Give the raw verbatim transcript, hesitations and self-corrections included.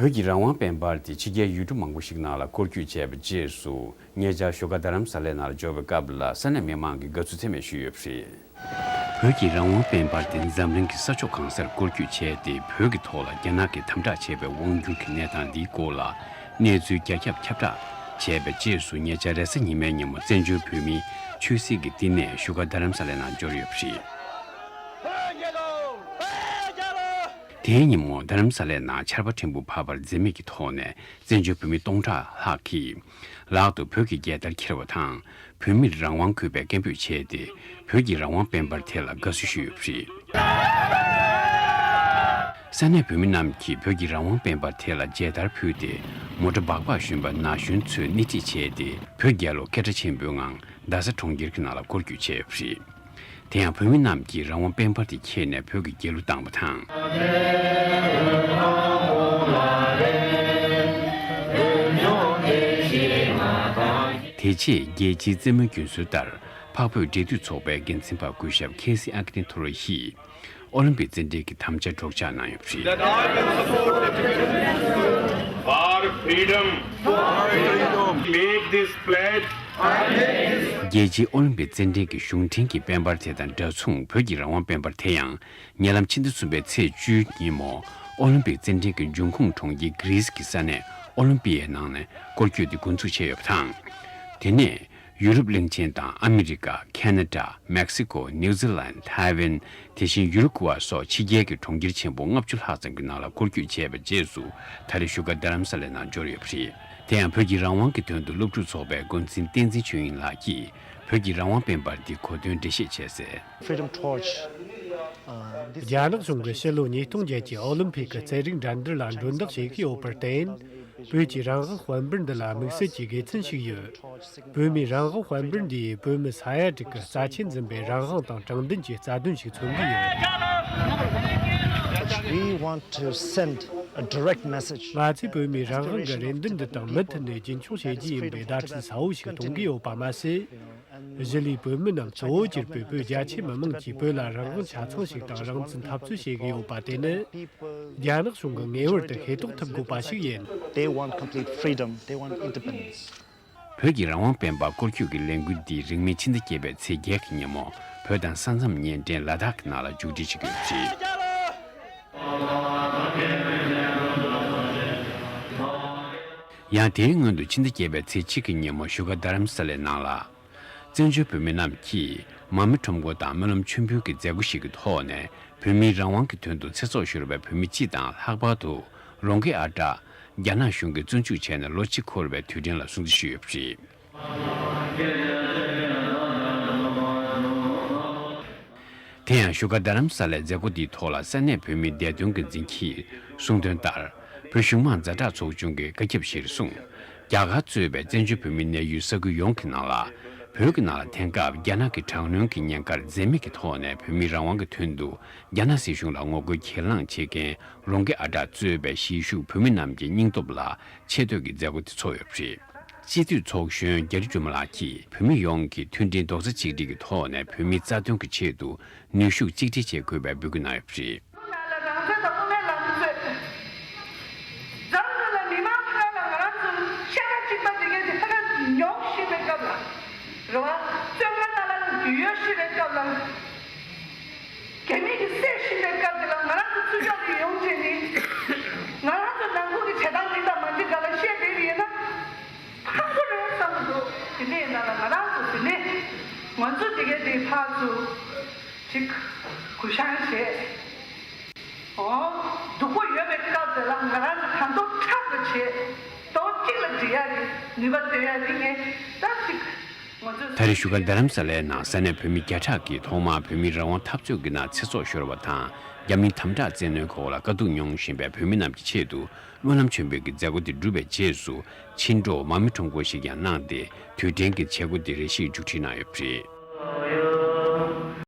བོད་ཀྱི་རང་དབང་དཔལ་འབར་དེ་ཕྱི་རྒྱལ་ཡུལ་གྲུ་མང་པོ་ཞིག་ནང་ལ་སྐོར་སྐྱོད་བྱས་པའི་རྗེས་སུ། ཉེ་ཆར་བཞུགས་སྒར་རྡ་རམ་ས་ལའི་ནང་ལ་འབྱོར་བའི་སྐབས་ལ་ས་གནས་མི་མང་གིས་དགའ་བསུ་ཚད་མེད་ཞུས་ཡོད་པ་རེད། བོད་ཀྱི་རང་དབང་དཔལ་འབར་དེ་འཛམ་གླིང་གི་ས་ཕྱོགས་གང་སར་སྐོར་སྐྱོད་བྱས་ཏེ། བོད་ཀྱི་ཐོག་ལ་རྒྱ་ནག་གིས་དམ་དྲག་བྱས་པའི་དབང་སྒྱུར་གྱི་གནས་སྟངས་འདིའི་སྐོར་ལ་གནས་ཚུལ་རྒྱ་ཁྱབ་ཁྱབ་བསྒྲགས་བྱས་པའི་རྗེས་སུ། ཉེ་ཆར་རེས་གཟའ་ཉི་མའི་ཉིན་མོ་བཙན་བྱོལ་བོད་མིའི་ཆོས་སྲིད་ཀྱི་བསྟི་གནས་བཞུགས་སྒར་རྡ་རམ་ས་ལའི་ནང་འབྱོར་ཡོད་པ་རེད། དེའི་ཉིན་མོ་རྡ་རམ་ས་ལའི་ནང་ཆར་པ་ཕྲན་བུ་བབས་པར་འཛེམ་མེད་ཀྱི་ཐོག་ནས་བཙན་བྱོལ་བོད་མི་སྟོང་ཕྲག་ལྷག་གིས་ལག་ཏུ་བོད་ཀྱི་རྒྱལ་དར་འཁྱེར་བ་དང་། བོད་མིར་རང་དབང་དགོས་པའི་སྐད་འབོད་བྱས་ཏེ། བོད་ཀྱི་རང་དབང་དཔལ་འབར་དེ་ལ་དགའ་བསུ་ཞུས་ཡོད་པ་རེད། ས་གནས་བོད་མི་རྣམས་ཀྱིས་བོད་ཀྱི་རང་དབང་དཔལ་འབར་དེ་ལ་མཇལ་དར་ཕུལ་ཏེ། མོ་ཊ་སྦག་སྦག་བཞོན་པ་ན་གཞོན་ཚོས་སྣེ་ཁྲིད་བྱས་ཏེ། བོད་རྒྱལ་ལོ་སྐད་གྲགས་ཆེན་པོའི་ངང་རྡ་ས་གྲོང་ཁྱེར་གྱི་ནང་ལ་སྐོར་སྐྱོད་བྱས་ཡོད་པ་རེད། དེ་ཡང་བོད་མི་རྣམས་ཀྱིས་རང་དབང་དཔལ་འབར་དེ་འཁྱེར་ནས་བོད་ཀྱི་རྒྱལ་གླུ་བཏང་བ་དང་། དེ་རྗེས་རྒྱལ་སྤྱིའི་རྩེད་མོའི་རྒྱུན་སྲོལ་ལྟར། འཕགས་བོད་འབྲེལ་མཐུད་ཚོགས་པའི་འགན་འཛིན་པ་སྐུ་ཞབས་ཁེ་སི་ཨ་ཀི་ནི་ཐོ་རོ་ཧི། ཨོ་ལིམ་པིག་རྩེད་འགྲན་གྱི་དམ་བཅའ་སྒྲོག་སྦྱང་གནང་ཡོད་པ་རེད། That I will support the Tibetan students for freedom. Make this pledge. རྒྱལ་སྤྱིའི་ཨོ་ལིམ་པིག་རྩེད་འགྲན་གྱི་གཞུང་འབྲེལ་གྱི་དཔལ་འབར་དེ་དང་འདྲ་མཚུངས། བོད་ཀྱི་རང་དབང་དཔལ་འབར་དེ་ཡང་ཉེ་ལམ་ཕྱི་ཟླ་གསུམ་པའི་ཚེས་བཅུའི་ཉིན་མོ། ཨོ་ལིམ་པིག་རྩེད་འགྲན་གྱི་འབྱུང་ཁུངས་གྲོང་ཁྱེར་གྷི་རིས་ཀྱི་ས་གནས་ཨོ་ལིམ་པི་ཡའི་ནང་ནས་སྐོར་སྐྱོད་དེ་འགོ་འཛུགས་བྱས་ཡོད་པ་དང་། དེ་ནས་ཡུ་རོབ་གླིང་ཆེན་དང་ཨ་མི་རི་ཀ། ཁ་ན་ཌ། མེག་སི་ཀོ། ནིའུ་ཛི་ལན། ཐའེ་ཝན། དེ་བཞིན་ཡུ་རུ་ཀུ་ཝེ་སོགས་ཕྱི་རྒྱལ་གྱི་གྲོང་ཁྱེར་ཆེན་པོ་ལྔ་བཅུ་ལྷག་ཙམ་གྱི་ནང་ལ་སྐོར་སྐྱོད་བྱས་པའི་རྗེས་སུ། ད་རེས་བཞུགས་སྒར་རྡ་རམ་ས་ལའི་ནང་འབྱོར་ཡོད་པ་རེད། དེ་ཡང་བོད་ཀྱི་རང་དབང་གི་དོན་དུ་སློབ་ཕྲུག་ཚོགས་པའི་འགོ་འཛིན་བསྟན་འཛིན་ཆོས་དབྱིངས་ལགས་ཀྱིས་བོད་ཀྱི་རང་དབང་དཔལ་འབར་འདིའི་གོ་དོན་འགྲེལ་བཤད་བྱས་གསལ། Freedom Torch. རྒྱ་ནག་གཞུང་གིས་ཕྱི་ལོ་ཉིས་སྟོང་བརྒྱད་ཀྱི་ཨོ་ལིམ་ཕིག་གི་རྩེད་རིགས་འགྲན་བསྡུར་ལ་མགྲོན་བདག་བྱེད་ཀྱི་ཡོད་པར་བརྟེན། བོད་ཀྱི་རང་དབང་དཔལ་འབར་འདི་ལ་དམིགས་བསལ་གྱི་དགེ་མཚན་ཞིག་ཡོད། བོད་མིའི་རང་དབང་དཔལ་འབར་འདིས་བོད་མི་ས་ཡ་དྲུག་གི་རྩ་ཆེན་འཛིན་པའི་རང་དབང་དང་དྲང་བདེན་གྱི་རྩ་དོན་ཞིག་མཚོན་གྱི་ཡོད། We want to send a direct message. ང་ཚོས་བོད་མིའི་རང་དབང་གི་རེ་འདུན་འདི་དང་མུ་མཐུད་ནས་རྒྱུན་འཁྱོངས་བྱེད་རྒྱུ་ཡིན་པའི་བརྡ་འཕྲིན་གསལ་བོ་ཞིག་གཏོང་གི་ཡོད་པ་མ་ཟད། གཞིས་ལུས་བོད་མི་རྣམས་གཙོ་བོ་གྱུར་པའི་བོད་རྒྱ་ཆེ་མི་མང་གིས་བོད་ལ་རང་དབང་ཆ་ཚང་ཞིག་དང་རང་བཙན་འཐབ་རྩོད་བྱེད་ཀྱི་ཡོད་པ་དེ་ནི། རྒྱ་ནག་གཞུང་གིས་ངེས་པར་དུ་ཤེས་རྟོགས་ཐུབ་དགོས་པ་ཞིག་ཡིན། They want complete freedom. They want independence. བོད་ཀྱི་རང་དབང་དཔལ་འབར་སྐོར་སྐྱོད་ཀྱི་ལས་འགུལ་འདི་རིང་མིན་ཕྱི་ཟླ་བརྒྱད་པའི་ཚེས་བརྒྱད་ཀྱི་ཉིན་མོ། བོད་དང་ས་མཚམས་གཉིས་འདྲེས་ལ་དྭགས་ཀྱི་ནང་ལ་མཇུག་སྒྲིལ་བྱེད་ཀྱི་ཡོད་པ་རེད། ཡང་དེའི་སྔོན་དུ་ཕྱི་ཟླ་བརྒྱད་པའི་ཚེས་གཅིག་གི་ཉིན་མོ་བཞུགས་སྒར་རྡ་རམ་ས་ལའི་ནང་ལ། བཙན་བྱོལ་བོད་མི་རྣམས་ཀྱིས་མར་མེ་ཁྲོམ་སྐོར་དང་སྨོན་ལམ་མཆོད་འབུལ་གྱི་མཛད་སྒོ་ཞིག་གི་ཐོག་ནས། བོད་མིའི་རང་དབང་གི་དོན་དུ་ཚེ་སྲོག་ཤོར་བའི་བོད་མི་སྤྱི་དང་། ལྷག་པར་དུ་རོང་གེ་ཨ་བྲག་རྒྱ་ནག་གཞུང་གིས་བཙོན་འཇུག་བྱས་ནས་ལོ་གཅིག་འཁོར་བའི་དུས་དྲན་ལ་སྲུང་བརྩི་ཞུས་ཡོད་པ་རེད། དེ་ཡང་བཞུགས་སྒར་རྡ་རམ་ས་ལའི་མཛད་སྒོ་འདིའི་ཐོག་ལ་ས་གནས་བོད་མིའི་བདེ་དོན་འགན་འཛིན་གྱིས་གསུངས་དོན་ལྟར། བོད་གཞུང་མང་ཛ་དྲག་ཚོགས་ཆུང་གི་བཀའ་ཁྱབ་གཞིར་བཟུང་། རྒྱ་གར་གཙོས་པའི་བཙན་བྱོལ་བོད་མིའི་གནས་ཡུལ་ས་ཁུལ་ཡོངས་ཀྱི་ནང་ལ། བོད་ཀྱི་ནང་ལ་དེང་སྐབས་རྒྱ་ནག་གི་དྲག་གནོན་གྱི་ཉེན་ཁར་འཛེམ་མེད་ཀྱི་ཐོག་ནས་བོད་མིའི་རང་དབང་གི་དོན་དུ་རྒྱ་ནག་སྲིད་གཞུང་ལ་ངོ་རྒོལ་གྱེན་ལངས་བྱེད་མཁན་རོང་གེ་ཨ་བྲག་གཙོས་པའི་གཞིས་བཞུགས་བོད་མི་རྣམས་ཀྱི་སྙིང་སྟོབས་ལ་ཆེ་བསྟོད་ཀྱི་མཛད་སྒོ་དེ་ཚོགས་ཡོད་པ་རེད། སྤྱི་འཐུས་ཚོགས་གཞོན་རྒྱ་རི་སྒྲོལ་མ་ལགས་ཀྱིས་བོད་མི་ཡོངས་ཀྱིས་མཐུན་སྒྲིལ་རྡོག་རྩ་གཅིག་སྒྲིལ་གྱི་ཐོག་ནས་བོད་མིའི་རྩ་དོན་གྱི་ཆེད་དུ་ནུས་ཤུགས་གཅིག་སྒྲིལ་བྱེད་དགོས་པའི་འབོད་སྐུལ་གནང་ཡོད་པ་རེད། ནང་ལ་རང་བཙན་དང་དབུ་མའི་ལམ་རྩོད། འཛམ་གླིང་ལ་མི་མང་ཕར་ལ་ང་རང་ཚོ་ཤ་ཁྲག་གཅིག་པ་དེ་གས་དེ་ཕ་ག་ཉོག་ཤེས་པའི་སྐབས་ལ། རེད་བ། བཙོན་ཁང་ནང་ལ་རྒྱུས་ཡོད་ཤེས་པའི་སྐབས་ལ། རྒྱ་མི་གི་སྲས་ཤེས་པའི་སྐབས་དེ་ལ་ང་རང་ཚོ་ཚུར་ཕྱོགས་ནས་ཡོང་བྱས་ནི། ང་རང་ཚོ་ནང་ཁུལ་གྱི་བྱེད་སྟངས་གཅིག་དང་མ་གཅིག་ག་ལ་བཤད་བསྡད་པ་ཡིན་ན། ཕངས་པོ་རེད་བསམ་གྱི་འདུག་དེ་འདྲ་ཡིན་ན་ལ་ང་རང་ཚོ་དེ་ནས་ང་ཚོ་དེ་གས་དེ་ཕར་ཚུར་ཅིག་གུ་བཤངས་བྱས། ཨོ། སྡུག་པོ་ཡོད་པའི་སྐབས་དེ་ལ་ང་རང་ཚོ་གང་ཐུབ་ཐབས་ཀྱིས་བྱས། ལྟོ་གཅིག་ལ་འགྲིག་ཡ་རེད། ནུས་པ་འདོན་ཡ་རེད། ངས་ད་ཅིག་ང་ཚོས། ད་རེས་བཞུགས་སྒར་རྡ་རམ་ས་ལའི་ནང་ས་གནས་བོད་མི་བརྒྱ་ཕྲག་གིས་ཐོག་མར་བོད་མིའི་རང་དབང་འཐབ་རྩོད་ཀྱི་ནང་ཚེ་སྲོག་ཤོར་བ་དང་། རྒྱ་མིའི་དམ་དྲག་བཙན་གནོན་འོག་ལ་དཀའ་སྡུག་མྱོང་བཞིན་པའི་བོད་མི་རྣམས་ཀྱི་ཆེད་དུ་སྨོན་ལམ་མཆོད་འབུལ་གྱི་མཛད་སྒོ་དེ་གྲུབ་པའི་རྗེས་སུ། ཕྱི་དྲོ་མར་མེ་ཁྲོམ་སྐོར་ཞིག་ཀྱང་གནང་སྟེ། དུས་དྲན་གྱི་བྱེད་སྒོ་དེ་རེ་ཞིག་མཇུག་སྒྲིལ་གནང་ཡོད་པ་རེད།